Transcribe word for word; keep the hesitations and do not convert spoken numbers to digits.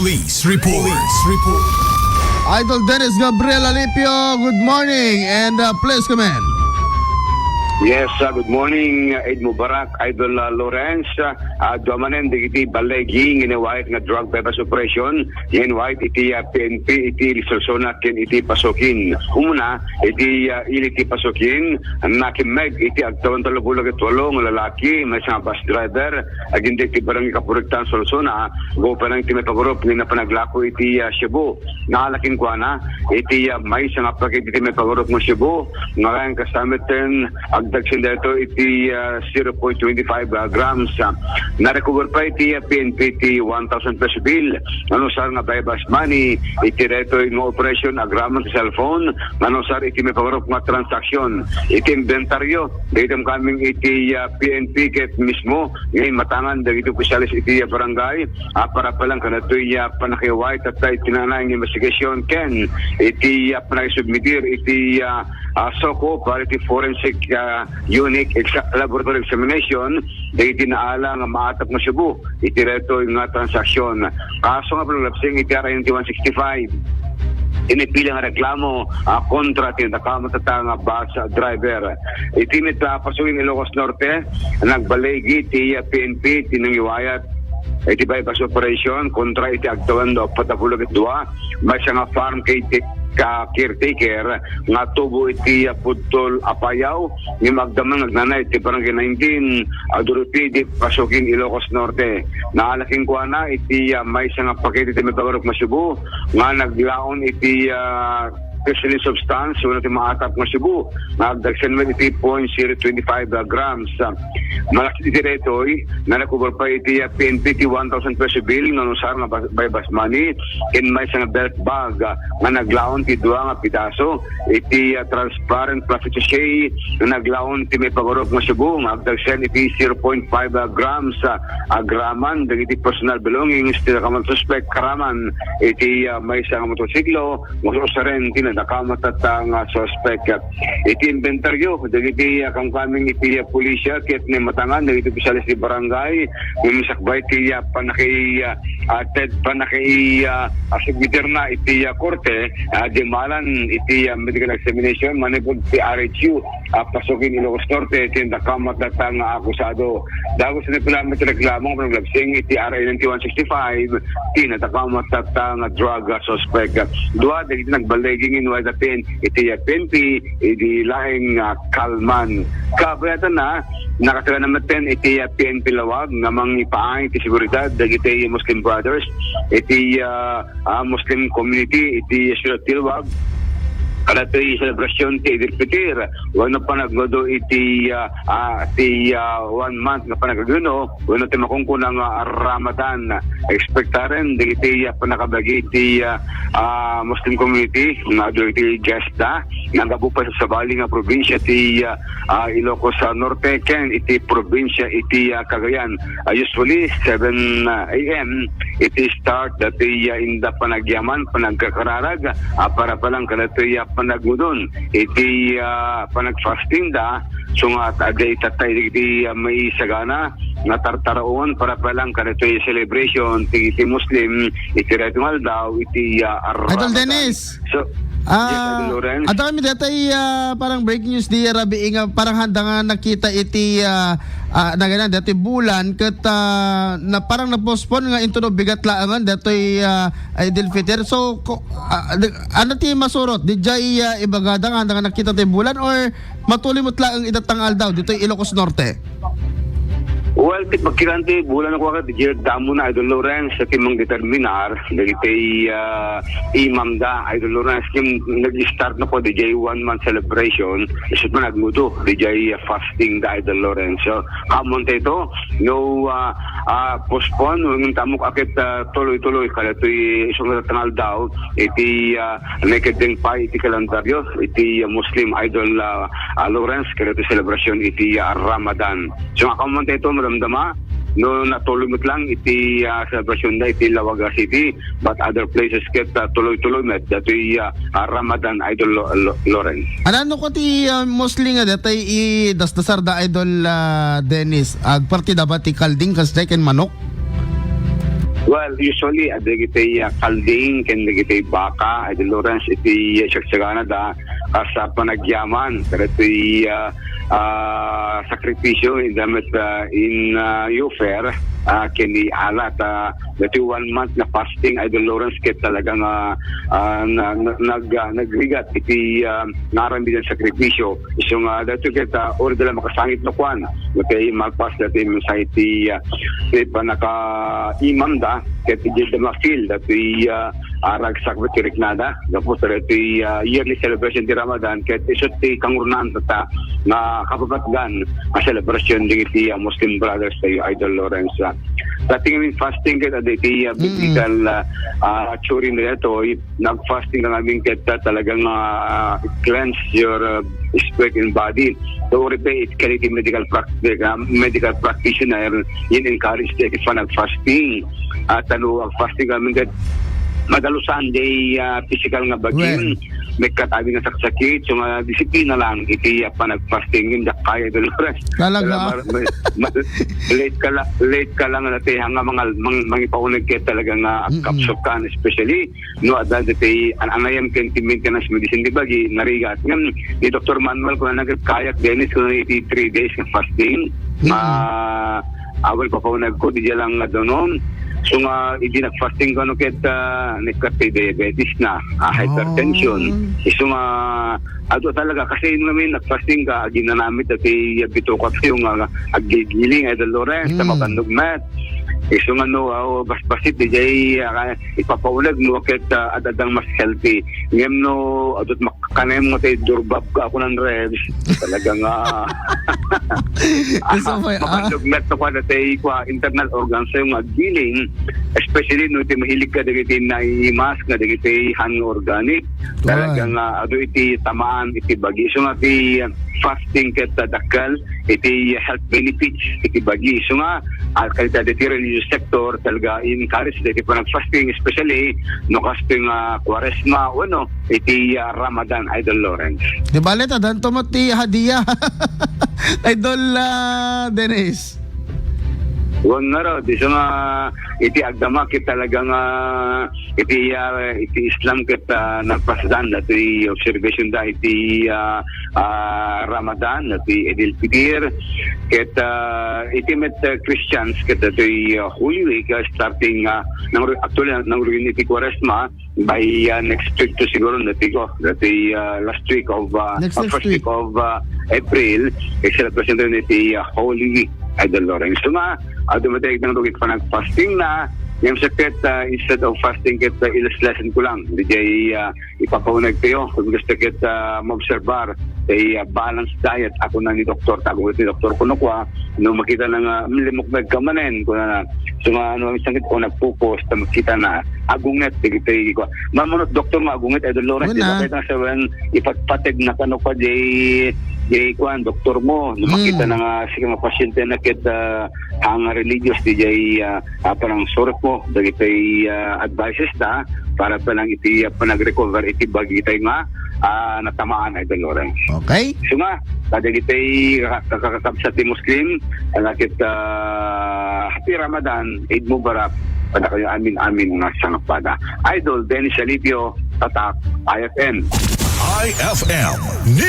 Police report. Police report. Idol Dennis Gabriel Alipio, good morning and, uh, please come in. Yes, uh, good morning, uh, Eid Mubarak, Idol, uh, Lawrence. Uh, uh, dua manen dagiti balligi nga inawayat nga drug buy-bust operation, nga inawayat iti, uh, P N P, iti Lisosona, ken iti Pasukin. Umuna, iti, uh, ili ti Pasukin, nakimmeg iti agtawan tallo puluh ket walo nga lalaki, maysa nga bus driver, agingga iti barangay Kapurektan, Lisosona, gapu pay laeng iti maipagarop nga panaglako iti, ah, Cebu. Naala kenkuana iti, ah, maysa nga paket iti maipagarop nga Cebu, nga kayat kastameten, agdagsen daytoy iti, ah, zero point twenty-five, ah, grams. Ah, narecover pay iti, ah, P N P iti one thousand peso bill, nga nausar nga buy-bust money, iti daytoy nga operasyon agraman ti cellphone, nga nausar iti maipagarop nga transaksyon. Iti inventaryo, daytoy kamkaming iti, ah, P N P ket mismo, nga immatangan dagiti opisyales iti, ah, barangay, ah, para pay laeng kadaytoy, ah, pannakaiway tatta iti nangnanginan nga investigasyon ken iti, ah, pannakisubmitir iti, ah, ah, SOCO para iti forensic, ah, unit exa-, laboratory examination dagiti naala nga maatap nga Cebu iti daytoy nga transaksyon. Kaso nga pananglabsing iti R A ninety-one sixty-five. Iti napili nga reklamo, ah, kontra ti nadakamat tatta nga bus driver. Iti met, ah, Pasukin, Ilocos Norte, nagballigi ti, ah, P N P ti nangiwayat iti buy-bust operation kontra iti agtawan da uppat a puluh ket dua, maysa nga farm care-, ka-, caretaker nga tubo iti, ah, Pudtol, Apayao, nga agdama nga agnanayon iti Barangay nineteen, ah, Durupi, iti Pasukin, Ilocos Norte. Naala kenkuana iti, ah, maysa nga paket iti maipagarop nga Cebu nga naglaon iti, ah, gasoline substance wenno ti maatap nga Cebu nga agdagsen met iti point zero twenty-five grams. Ah, malaksid iti daytoy, narecover pay iti, ah, P N P ti one thousand peso bill nga nausar nga bas-, buy-bust money ken maysa nga belt bag, ah, nga naglaon ti dua nga pidaso iti, ah, transparent plastic sachet nga naglaon ti maipagarop nga Cebu nga agdagsen iti zero point five, ah, grams, ah, agraman dagiti personal belongings ti nadakamat suspek karaman iti, ah, maysa nga motorsiklo, ususaran ti nadakamat tatta nga suspek. Iti inventaryo dagiti, ah, kamkaming iti, ah, pulisya ket naimmatangan dagiti opisyales ti barangay nga misakbay ti, ah, pannaki-, ah, ah, ted pannaki-, ah, ah, submitirna iti, ah, korte, ah, dimmalan iti, ah, medical examination manipud ti R H U, ah, Pasukin, Ilocos Norte, ti nadakamat tatta nga akusado. Dagus ni pila met reklamo nga pananglabsing iti R A ninety-one sixty-five, ti nadakamat tatta nga drug, ah, suspect. Dua dagiti nagballigi nga inawayat da P N, iti, ah, P N P, iti laeng, ah, kalman. Kabayatanna, nakasagana metten iti, ah, P N P Laoag nga mangipaay iti seguridad dagiti Muslim Brothers iti, ah, ah, Muslim community iti Siyudad ti Laoag. Kadatoy selebrasyon ti Eid al-Fitr wenno panagnudo iti, ah, ah, ti, ah, one month nga panagayuno wenno ti makunkuna nga Ramadan. Ekspektaren dagiti, ah, pannakabagi ti, ah, ah, Muslim community nga adu iti Jeddah nga gapu pay sa sabali nga probinsya ti, ah, ah, Ilocos, ah, Norte ken iti probinsya iti, ah, Cagayan. Ah, usually, seven, ah, A M iti start dati, ah, inda panagyaman, panagkakararag, ah, para pay laeng kadatoy, ah, panagngudon iti, ah, panagfasting da. So nga, adda itattay dagiti, ah, maisagana nga tartaraon para pay laeng kadatoy celebration ti, ti Muslim iti daytoy nga aldaw iti, ah, Idol Ramadan. Dennis. So, yes, Idol Lawrence. Ah, adda kami daytay, ah, parang breaking news di rabii nga parang haanda nga nakita iti, ah, ah, nagana daytoy bulan ket, ah, na parang na-postpone nga intono bigat laengen daytoy, ah, Eid al-Fitr. So, ko-, ah, di-, ano ti masurot? Dijay, ah, ibagada nga haanda nga nakita ti bulan or matuloy met laeng itatta nga aldaw ditoy Ilocos Norte? Well, ti pagkitaen ti bulan a kuarta, dijay damona, Idol Lawrence, ti mangdeterminar dagiti, ah, imam da, Idol Lawrence, ngem nag-start na ko dijay one month celebration, isu met nagngudon dijay, ah, fasting da, Idol Lawrence. So, ammoen daytoy, no, ah, ah, postpone, ngem ta ammok a ket, ah, tuloy-tuloy kadatoy isu nga tatta nga aldaw iti, ah, naikeddeng pay iti kalendaryo iti, ah, Muslim, Idol, ah, ah, Lawrence, kadatoy selebrasyon iti, ah, Ramadan. So, nga, ammoen daytoy, madamdama, no, natuloy met laeng iti, ah, selebrasyon da iti Laoag City, but other places ket, ah, tuloy-tuloy met datoy, ah, ah, Ramadan, Idol Lo-, Lo-, Lawrence. Ano, ano ko ti, ah, mostly nga daytoy idasdasar da, Idol, ah, Dennis? Agparti da ba ti kalding, kasdiay ken manok? Well, usually, ah, dagiti, ah, kalding ken dagiti baka, Idol Lawrence, iti, ah, siagsiaganada, kas, ah, panagyaman, kadagiti, ah, ah, sakripisyo, in the met, ah, in, ah, offer, ah, ken ialat, ah, dagiti one month nga fasting, Idol Lawrence, ket talaga nga, ah, na, na, nag, ah, nagrigat iti, ah, nga aramiden sakripisyo. Isu nga, dagitoy ket, ah, uray da la makasangit no kuan, no kay malpas dagiti mensahe ti, ah, ti panakaimamda, ket idiay da ma-feel dagiti, ah, ah, ragsak ti riknada, gapu ta dagiti, ah, yearly celebration ti Ramadan, ket isu ti kangrunaan tatta nga kapapatgan a celebration dagiti, ah, Muslim brothers tayo, Idol Lawrence. Ah, dagiti ngamin fasting ket adda iti, ah, Mm. biblical, ah, ah, theory na daytoy, nag-fasting ka ngamin ket, ah, talagang, ah, cleanse your, ah, spirit and body. So, uray pay it, ken iti medical practice, ah, medical practitioner, in-encourage ti panag-fasting. At ano, ang fasting ngamin ket madalusan, di, ah, physical nga bagim, Well. may katabi nga saksakit, so nga disiplina lang, iti, ah, panag-fasting, yung dakaya, Dolores. Talaga? Kaya mar-, ma-, ma-, late ka la-, late ka lang, ati, hanga mga, mang-, mangipauneg ket talaga nga Mm-mm. agkapsok ka, especially no, adda dagiti an-, anayam ken ti maintenance medicine ti bagi, narigat. Ngem, ni Doktor Manuel, kunana ket kayak, Dennis, kunana iti three days nga fasting. Mm. Ma-, awan papaunegko, di lang nga danon. So nga, idi nag-fasting kano ket, ah, nagkat ti diabetes na, ah, hypertension. Oh. So nga, adu talaga, kasi ngamin nag-fasting ka, aginanamit dati bitoka tayo nga, aggigiling, Idol Lawrence, ta Mm. mabannogmet. Isu nga no, aw, basbasit, di jay, ah, ipapauneg no ket, ah, ad-addang mas healthy. Ngem no, adut makkanem nga tay durbab ka ako ng revs. Talaga nga, Gusto mo y-, ah. Mabannogmet no kwa, tay kwa, internal organs tayo nga aggiling, especially no, iti mahilig ka dagiti naimas nga dagiti han nga organic. Talaga Kuwan. nga, adu iti tamaan, iti bagi. So nga, ti, ah, fasting ket, ah, dakkel, iti health benefits iti bagi. So nga, ah, kadagiti religious sector talaga encourage iti panag-fasting, especially no kastoy nga Kuaresma wenno iti, ah, Ramadan, Idol Lawrence. Di bale, ta danto met ti hadiah, Idol, ah, Dennis. Wen ngarud, isu nga iti agdama ket talaga nga iti, ah, iti Islam ket, ah, nagpasdan dati observation da iti, ah, ah, Ramadan, dati Eid al-Fitr, ket, ah, iti met, ah, Christians ket dati, ah, Holy Week, ah, starting, ah, nang, actually, nang iti Kuaresma, by, ah, next week to siguro, dati ko, dati, ah, last week of, ah, Next, ah, next first week. week of, ah, April, i-celebration iti, ah, Holy Week, Idol Lawrence. So nga, adu met ti nang rugit panag-fasting na, ngem sa ket, ah, instead of fasting ket, ah, ileslesen ko lang. Di jay, ah, ipapauneg tayo. Kung gusto ket, ah, maobserbar, ay, ah, balance diet. Ako na ni doktor, tago ni doktor kuno kwa, no makita na nga, mm, limukmeg ka manen, kuna na. So nga, ano, minsan ket, o nagpupos, ta makita na, agunget, di kita, di kwa. Mamunot doktor nga agunget, Idol Lawrence, di ba? Wala. Kaya nga sabihan, ipatpateg na kano pa, di, di, kwan, doktor mo. No Mm. makita na nga, sige nga, pasyente na ket, ah, ang religious, di jay, ah, ah, parang surok mo, dagiti, ah, advices da para pa lang iti, ah, panag-recover iti bagitay nga, ah, natamaan, Idol Lawrence. Okay. So nga, kadagiti kaka-, kakakabsat ti Muslim, nga ket, ah, Happy Ramadan, Eid Mubarak, pada kayo amin-amin nga sangapada. Idol Dennis Alipio, Tatak, I F M. I F M News.